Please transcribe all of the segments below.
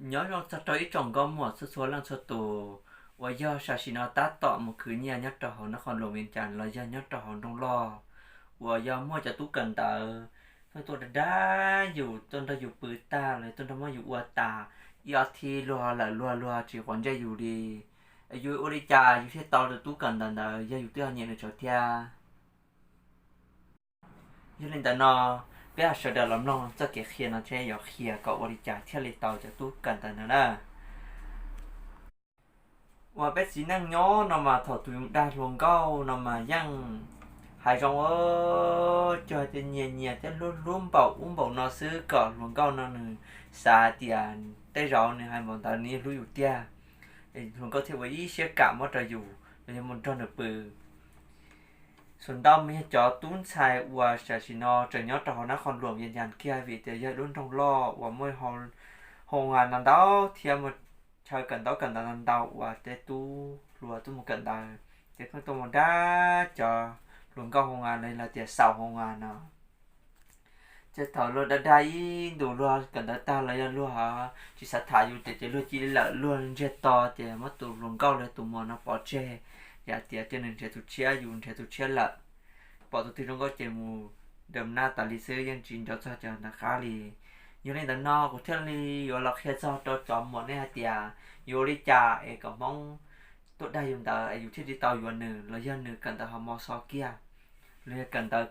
Nyob zoo txog rau ib tsoom nkauj muam txhua txhua leej txhua tus uas yog tam sim no tab tom mus khwv nyiaj nyob rau hauv nab qhov luam Vias Cas los yog nyob rau hauv nroog loj, uas yog muaj cov tub kawm ntawv tuaj dag dag yus, tuaj nrog yus pw tag los tuaj nrog muab yus ua tas ib ob thib luag lawm luag luag tsis quav ntsej yus li. Yus ua li cas yus thiaj tau tus tub kawm ntawv ntawd, yog yus twb ho nyiam nws tsev thiab. Yog li ntawd no, peb ho sawv daws los mloog txoj kev qhia no thiab yuav qhia kom ua li cas thiaj li tau cov tub kawm ntawv ntawd na. Uas peb txiv neej nyob no mas thaum tus dag hluas nkauj no mas yeej hais zoo, cuag tias nyias nyias thiab hlub hlub npaum ub npaum no xwb kom hluas nkauj no nws xav hais tias tej zaum nws hais npaum ntawd nws yeej hlub yus tiag, hluas nkauj thiaj ua ib siab kam muab rau yus los yog mus nrog nws pw. Xus ntau mas yog cov tub ntxhais uas tam sim no tseem nyob rau hauv nab qhov luam Vias Cas kiag vim tias yog lub nroog loj uas muaj hoo nga ntau ntau thiab muaj chaw kawm ntaub kawm ntawv ntau ntau uas tej tub hluas tuaj mus kawm ntawv, ces pheej tuaj mus dag cov hluas nkauj hoo nga los tias xaus hoo nga no. Ces thaum luag dag dag ib ntus luag kawm ntawv tag los yog luag tsis xav tham yus ces, ces luag cia li lawm luag ntsiag to ces muab tus hluas nkauj los tus muam no pov tseg, yam tias cia nws nrhiav tus tshiab, yus nrhiav tus tshiab lawm. Pom tus twg zoo nkauj ces mus nrhiav nab tas li xwb, yeej tsis nco txog cov ntawd qab li. Yog li ntawd no kuv thiaj li yuav los qhia txog rau cov muam nej hais tias yuav ua li cas es kom Hmoob tuaj dag yus ntawd es yus thiaj li tau yuav nws, los yog nws kawm ntawv ho mos xo kiag, los yog kawm ntawv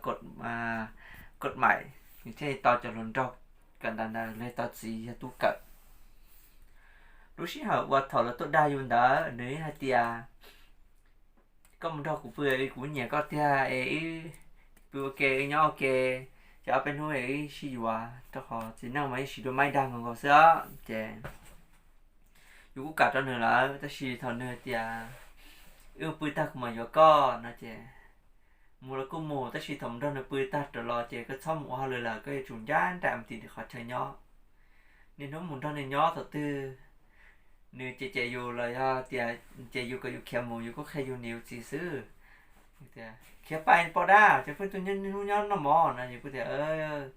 kod maim, nws thiaj li tau cov hluas nraug kawm ntawv ntawd los yog tau txiv yog tub kawm. Lub sij hawm uas thaum lawv tuaj dag yus ntawd nws hais tias, koj mus nrog kuv pw, kuv nyiam koj tiag es wb pw ua ke wb nyob ua ke, ces ob peb hnub wb sib yuav, rau qhov txiv neej mas yeej siv dua maib dag nkaus nkaus xwb os. Ces yus kuj kam rau nws lawm, tab sis thaum nws hais tias wb pw tag kuv mam yuav koj no ces mus los kuj mus, tab sis thaum mus nrog nws pw tag rov los ces koj txhob mus ua hauj lwm lawm, koj yuav tsum ncaj nraim mus tim qhov chaw nyob. Niaj hnub mus nrog nws nyob thaum twg nws cem cem yus los yog tias cem yus kom yus khiav mus, yus kuj qhia yus niam yus txiv xwb. Khiav pais poj dab, ces pheej tuaj niaj hnub nyob noj mov no, yus kuj tias,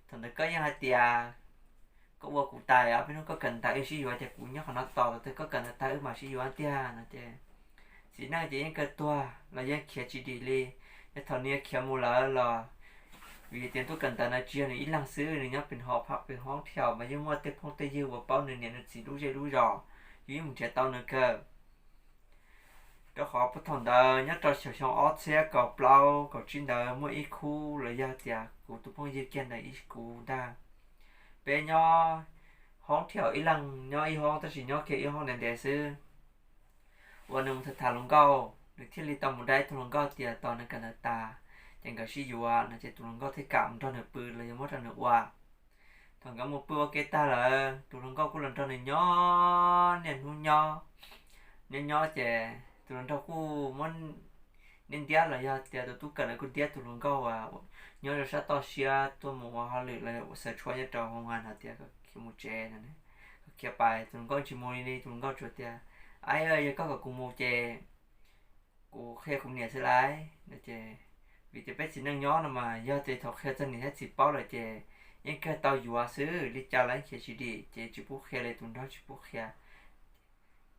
thaum ntawd koj yeej hais tias koj ua kuv tas, ob peb hnub koj kawm ntawv wb sib yuav, ces kuv nyob qhov no tos thaum twg koj kawm ntawv tag wb mam sib yuav tiag no ces txiv neej ces yeej kawg tuag los yeej khiav tsis dim li. Yog thaum nws yuav khiav mus lawm los vim tias tuaj kawm ntawv no tsis yog nws ib leeg xwb, nws nyob pem hauv pem hoob thiab mas yeej muaj tej phooj tej ywg uas paub nws niam nws txiv lub zej lub zos, yus yeej mus nrhiav tau nws kawg. Rau qhov puag thaum ntawd nyob rau xyoo ob txhiab kaum plaub kaum tsib ntawd muaj ib khub los yog tias kuv tus phooj ywg kiag ntawd ib kuv ntag, peb nyob hoob thiab ib leeg nyob ib hoob tab sis nyob kiag ib hoob ntev ntev xwb. Uas nws mus tham tham hluas nkauj, nws thiaj li tau mus dag ib tug hluas nkauj tias tos nws kawm ntawv tas ces nkawd sib yuav no ces tus hluas nkauj thiaj kam mus nrog nws pw los yog muab rau nws ua. Thaum nkawd mus pw ua ke tag lawm tus hluas nkauj kuj los nrog nws nyob niaj hnub nyob. Nyob nyob ces tus hluas nraug kuj muab niaj ntiab los yog tias tus tub kawm ntawv kuj ntiab tus hluas nkauj uas nyob rau sab toj siab tuaj mus ua hauj lwm los yog ua xaws tshuaj nyob rau hoo nga no tias khiav mus tsev no, khiav pais tus hluas nkauj tsis mus li, tus hluas nkauj tsuas tias, Aib, yog koj kom kuv mus ces kuv qhia kuv niam xwb lauj. Vim tias peb txiv neej nyob no mas yog tias thaum qhia txog niam thiab txiv paub lawm ces yeej kawg tau yuav xwb, li cas los yeej khiav tsis dim ces tsis pub qhia li, tus nraug tsis pub qhia.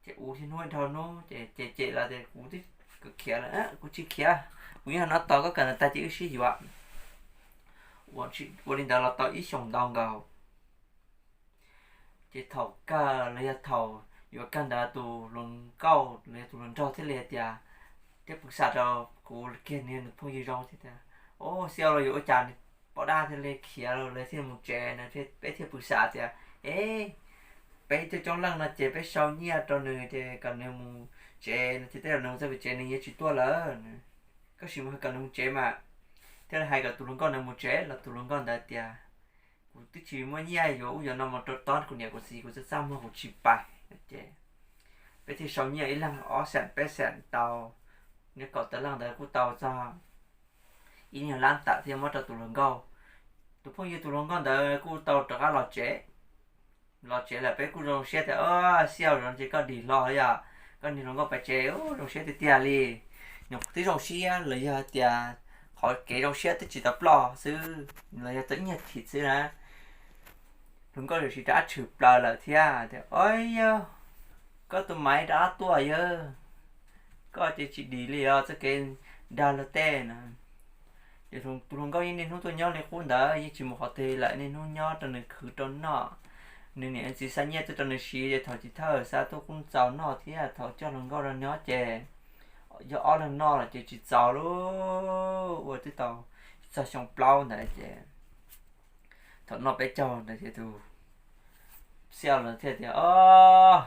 Ces ua thiab hnub dhau hnub ces cem cem los tias kuv twb khiav lawm, kuv tsis khiav, kuv nyob no tos koj kawm ntawv tag ces wb sib yuav. Ua li ntawd los tau ib xyoos ntau nkaus. Ces thaum kawg los yog thaum yuav kawg ntawd tus hluas nkauj los yog tus hluas nraug thiaj li hais tias, thiab pw xam rau kuv kiag nws phooj ywg zoo thiab tias, Au, Xiab, los yuav ua cas poj dab thiaj li khiav los thiaj mus tsev no? Peb thiaj pw xam tias, E, peb tuaj coob leej no ces peb sau nyiaj rau nws ces kom nws mus tsev no ces tej zaum nws mus txog pem tsev nws yuav tsis tuaj lawm. Koj sim mus hais kom nws mus tsev mas. Thiaj li hais kom tus hluas nkauj ntawd mus tsev los tus hluas nkauj ntawd tias, Kuv twb tsis muaj nyiaj yuav ub yuav no mus rau tob kuv niam kuv txiv, kuv txaj txaj muag kuv tsis pais. Ces peb thiaj sau nyiaj ib leeg ob xees peb xees tau, nyob kaum tawm leej ntawd kuj tau txog ib nyuag lab tawm thiaj muab rau tus hluas nkauj. Tus phooj ywg tus hluas nkauj ntawd kuj tau rov qab los tsev. Los tsev lawm peb kuj zoo siab tias, Au, Xiab, zoo ces koj dim hlo yom, koj niag hluas nkauj pais tsev zoo siab tiag tiag li. Nws twb zoo siab los yog tias qhov kev zoo siab twb tsis tau ploj xwb los yog tau ib nyuag thim xwb na. Hluas nkauj txawm siv rov qab tshwm plaws lawm thiab tias, Ov yawg, koj tus maiv rov qab tuaj yawg, koj ces tsis dim li os txoj kev dag luag tej na. Ces tus hluas nkauj yeej niaj hnub tuaj nyob li qub ntawd, yeej tsis mus qhov twg lawm, niaj hnub nyob rau nws khwv rau noj. Nws niam txiv xa nyiaj tuaj rau nws siv ces thaum chiv thawj xa tuaj kuj txaus noj thiab, thaum coj hluas nkauj rau nyob ces yog ob leeg noj los ces tsis txaus li. Ua twb tau txog xyoo plaub ntawd ces thaum noj peb caug ntawd ces tus xiaj los thiaj tias, Ov,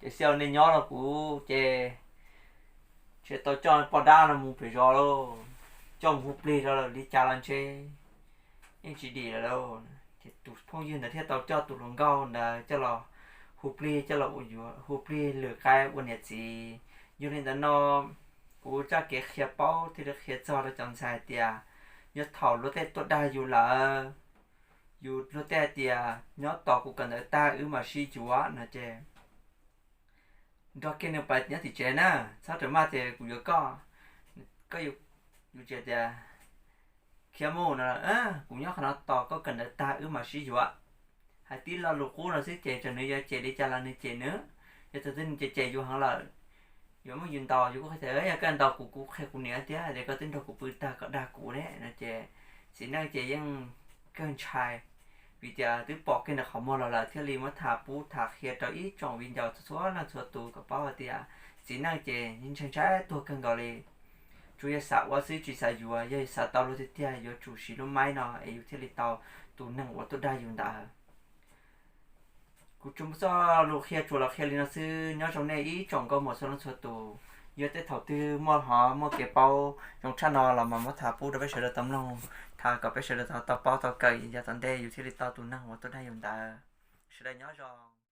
ces xiaj nej nyob los kuv ces tsis tau coj poj dab no mus pem zos lauj, coj mus hu plig rau lawm li cas los ntshe yeej tsis dim lawm lauj. Ces tus phooj ywg ntawd thiaj tau coj tus hluas nkauj ntawd coj los hu plig, coj los ua yuav, hu plig lwm qaib ua niam txiv. Yog li ntawd no kuv txoj kev qhia paub thiaj li qhia txog rau cov ntxhais hais tias, yog thaum luag tej tuaj dag yus lawm, yus luag tej hais tias nyob tos kuv kawm ntawv tag wb mam sib yuav no ces nrog kiag nws pais nyob tim tsev na, txhob rawm maj tias kuv yuav koj, koj yuav, yus tsis tias khiav mus no, kuv nyob qhov no tos koj kawm ntawv tag wb mam sib yuav. Hais tib lo lus qub no xwb ces txawm nws yuav cem li cas los nws cem nws, yog thaum twg nws cem cem yus heev lawm, yuav muab yus ntaus, yus kuj qhia tias, Yog koj ntaus kuv, kuv qhia kuv niam tias koj twb nrog kuv pw tag koj dag kuv ne no ces txiv neej ces yeej kawg ntshai, vim tias twb pom kiag nws qhov muag los lawm thiaj li muab tham pub tham qhia rau ib tsoom viv ncaus txhua leej txhua tus kom paub hais tias txiv neej ces ntshai ntshai tuag kawg nkaus li. Tsuas yog xav ua xwb tsis xav yuav, yog xav tau luag tiag tiag yuav tsum siv lub maib no es yus thiaj li tau tus neeg uas tuaj dag yus ntawd. Kuv tsuas muab txoj lus qhia tsuas los qhia li no xwb, nyob zoo nej ib tsoom nkauj muam txhua leej txhua tus. Yog tej thaum twg muaj hov muaj kev paub zoo tshaj no los mas muab tham pub rau peb sawv daws tau mloog, tham kom peb sawv daws tau paub tau kawm, yav tom ntej yus thiaj li tau tus neeg uas tuaj dag yus ntawd. Sawv daws nyob zoo.